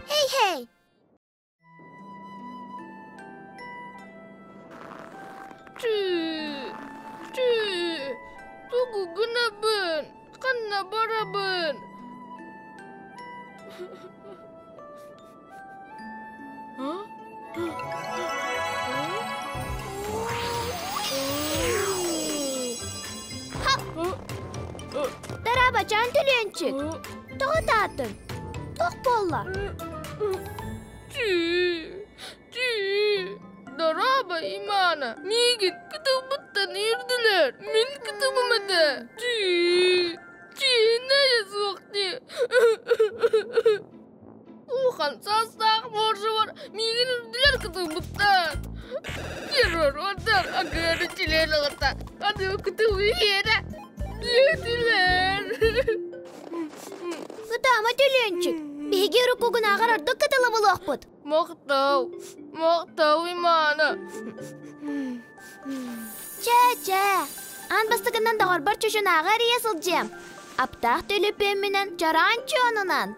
Hey-hey! Чүү, чүү, тугу гынабын, ханна барабын? Дараабачаан Төлүөнчүк, тоҕо таатын? Туох буолла? Чүү, чүү, дорообо Имана, миигин кытылбыттан үүрдүлэр, мин кытылым этэ. Чүү, чиинэйэ суох дии. Улахан саастаах моржубар миигин үрдүлэр кытылбыттар. Террордар агыаны чилиэн аҕата аны кытыл иһиэрэ диэтилэр. Ытаама Төлүөнчүк, биһиги уруккугунааҕар ордук кытылы булуохпут. Махтал, махтал Имана. Чэ-чэ, аан бастакынан доҕорбор чучунааҕы эрийэ сылдьыам. Аптаах төлөпүөммүнэн чороон чуонунан.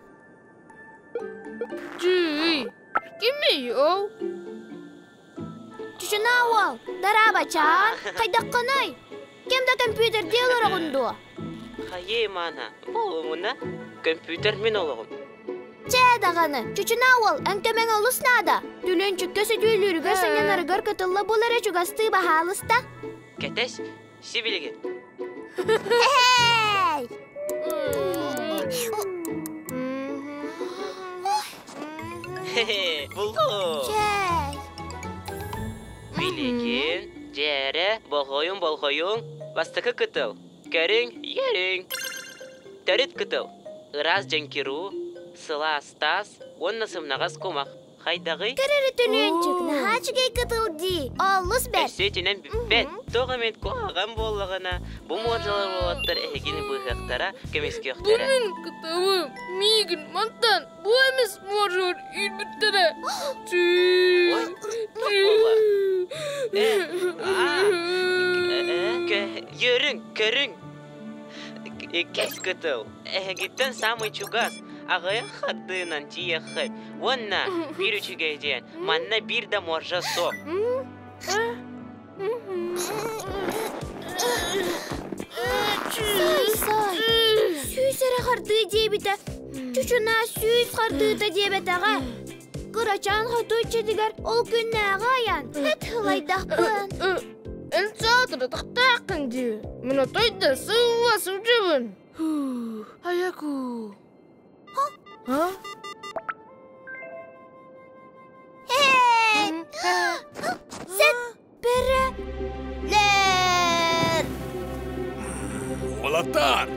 Чүй, кимий ол? Чучунаа уол, дараабачаан, хайдаххыный? Ким да компьютердии олороҕун дуо? Хайыы, Маана, буолумуна, компьютер мин олоҕум. Чэ даҕаны, чучунаа уол, эн көмөҥ олус наада. Түлүнчүккэ сөтүөлүүрүгэр сынньанарыгар кытылла бул эрэ чугастыы баһаалыста. Кэтэс, сибилигин. Эй! Хе-хе, буллум. Чэй. Билигин, дьээрэ, болҕойуҥ-болҕойуҥ, бастакы кытыл, көрүҥ, иэриҥ. Төрүт кытыл, ыраас дьэҥкируу, сылаас таас уонна сымнаҕас кумах. Хайдаҕый? Көр эрэ Төлүөнчүк, наһаа үчүгэй кытыл дии. Олус бэрт. Өссө итинэн бүппэт. Туох эмит куһаҕан буоллаҕына, бу муордалар уолаттар эһигини быыһыахтара, көмүскүөхтэрэ. Бу мин кытылым. Миигин мантан бу эмис муоржугар үүрбүттэрэ. Ой, буола. Э, а, э, Йөрүҥ, көрүҥ. Кэс кытыл, эһигиттэн саамай чугас, аҕыйах хардыынан тиийэххит уонна биир үчүгэй диэн, манна биир да моржа суох. Сай, сай, сүүс эрэ хардыы диэбитэ, чучунаа сүүс хардыыта диэбэтэҕэ. Кырачаан хоту иччитигэр ол күннээҕи айан, эт ылайдахпын. Эн саатыр атахтааххын дии. Мин отой да сылла сылдьабын. Аяку. А? Эй! Сет бөрөлөр! Уолаттар!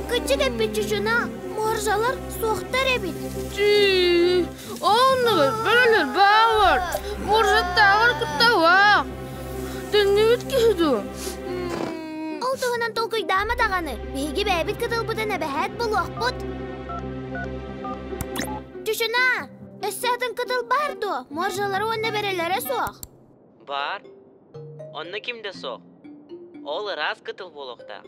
Кычык эппит чучуна, моржалар суохтар эбит. Чүү, оннугар бөрөлөр баалар. Моржаттааҕар кутталаах. Төннүбүт киһи дуу? Ол туһунан толкуйдаама даҕаны. Биһиги бэйэбит кытылбытын эбэһээт булуохпут. Чучуна, өссө атын кытыл баар дуо? Моржалары уонна бөрөлөрө суох. Баар. Онно ким да суох. Ол ыраас кытыл буолуохтаах.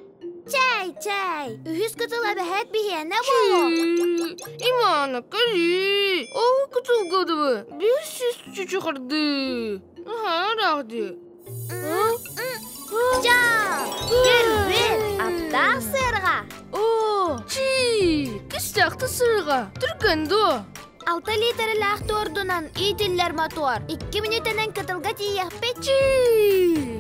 Чэй, чэй! Үһүс кытыл эбэһээт биһиэнэ буолуо. Ивана, кэлии! Ол кытылга дыбы 500 чучухарды. Наһаа ыраах дии. Чаа! Кэлбит! Аптаах сыарҕа! Оо, чии! Кистээхти сыарҕа! Түргэн дуо? Алта литрэлээх туордунан иитиллэр мотуор. Икки мүнүүтэнэн кытылга тиийиэхпит. Чии!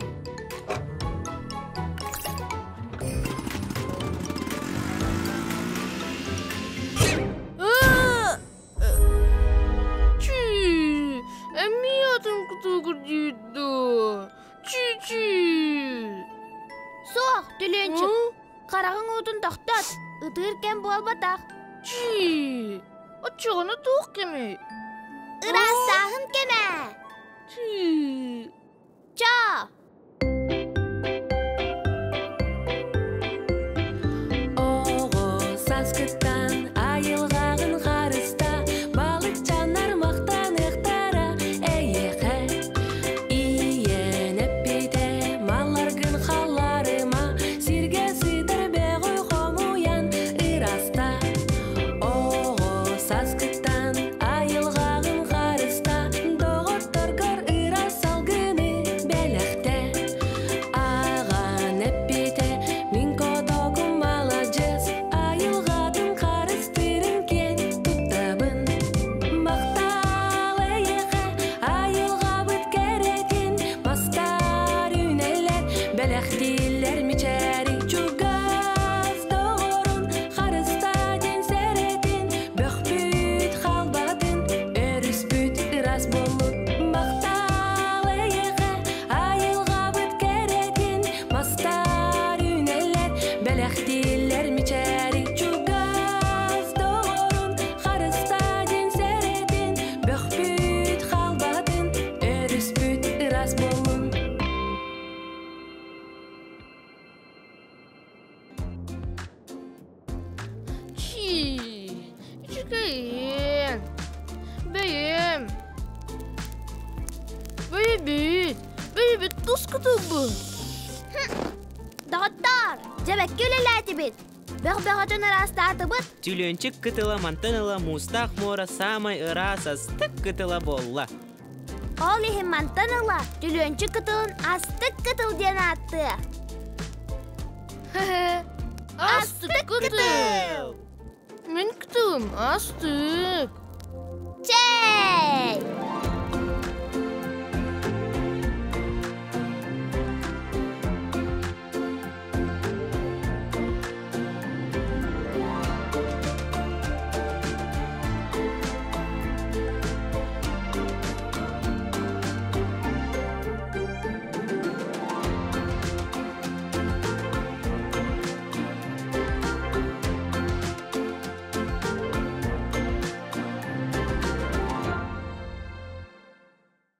Чүү! Эмиэ атын кытылгыр диир дуо? Чүү-чүү! Суох, Түлүөнчүк. Хараҕыҥ уутун Ытыыргытын тохтот, ытыыр кэм буолбатах. Чии, оччоҕуна туох кэмий? Ыраастааһын кэмэ! Чии. Чоо! Оҕо сааскыттан айылҕаҕын харыста, балыкчаннар махтаныахтара эйиэхэ. Ийэн эппитэ малларгын халларыма, сиргэ сытар бөҕү хомуйан ыраста. Оҕо сааскыттан айылҕаҕын харыста, доҕотторгор ыраас салгыны бэлэхтэ. Аҕан эппитэ мин котокум маладьыас, айылҕатын харыстыырын киэн туттабын. Махтал эйиэхэ, айылҕабыт кэрэтин, мастар үүнэллэр, бэлэхтииллэр мичээри. Чугас доҕорун харыстаа диэн сэрэтин, бөхпүт халбатын, өрүспүт ыраас буоллун. Махтал эйиэхэ, айылҕабыт кэрэтин, мастар үүнэллэр, бэлэхтииллэр мичээри. Чугас доҕорун харыстаа диэн сэрэтин, бөхпүт халбатын, өрүспүт ыраас буоллун. Чии, үчүгэйин. Бэйэм. Бэйэбит, бэйэбит тус кытылбын. Доҕоттоор, дьэбэккэ үлэлээтибит. Бөх бөҕөтүн ыраастаатыбыт. Түлүөнчүк кытыла мантан ыла муустаах муора саамай ыраас астык кытыла буолла. Ол иһин мантан ыла Түлүөнчүк кытылын астык кытыл диэн ааттыа. Астык кытыл! Мин кытылым астык. Чэй!